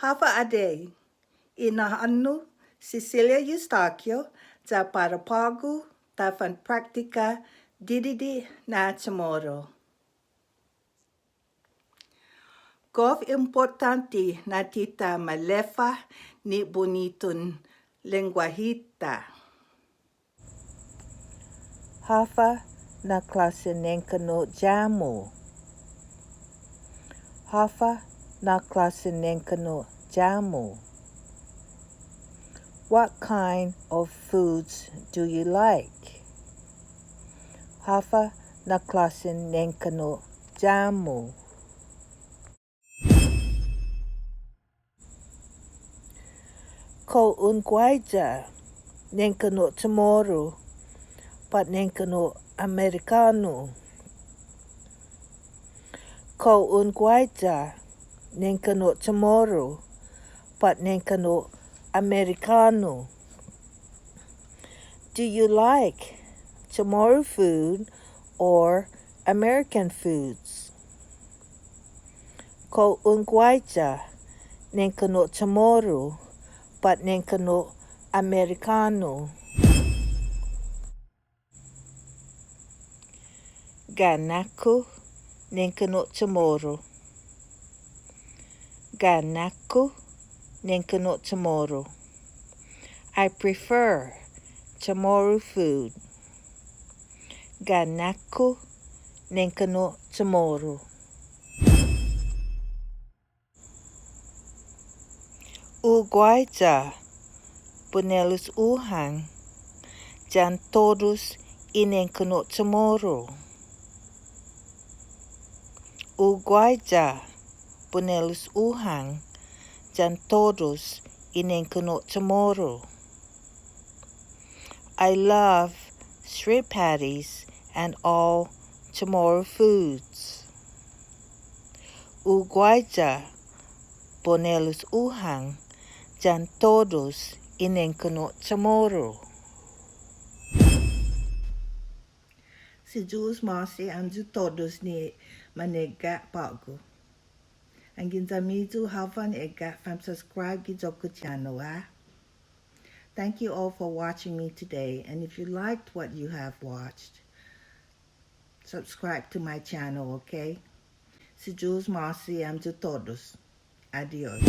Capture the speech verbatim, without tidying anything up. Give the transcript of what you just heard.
Håfa adai. I na'ån-hu, Cecilia Eustaquio, ya para på'go ta fanpraktika didide' na CHamoru. Gof impottånte na ti ta maleffa ni bunitun lengguahi-ta. Håfa na klåsen nengkanno' ya-mu? Håfa na klåsen nengkanno' ya-mu? What kind of foods do you like? Håfa na klåsen nengkanno' ya-mu? Kao un guaiya nengkanno' CHamoru pat nengkanno' Amerikånu? Kao un guaiya nengkanno' CHamoru pat nengkanno' Amerikånu? Do you like CHamoru food or American foods? Kao un guaiya nengkanno' CHamoru pat nengkanno' Amerikånu? Ga'ña-ku nengkanno' CHamoru. Ga'ña-ku nengkanno' CHamoru. I prefer CHamoru food. Ga'ña-ku nengkanno' CHamoru. Hu guaiya bunelos uhang yan todos i nengkanno' CHamoru. Hu guaiya bunelos uhang yan todos i nengkanno' CHamoru. I love shrimp patties and all CHamoru foods. Hu guaiya bunelos uhang yan todos i nengkanno' CHamoru. Si Yu'os ma'åse' hamyo todos ni manegga' på'go. Anggen ya-miyu håfa na egga' fan subscribe gi iyo-ku channel, ah? Thank you all for watching me today, and if you liked what you have watched, subscribe to my channel, okay? Si Yu'os ma'åse' hamyo todos. Adios.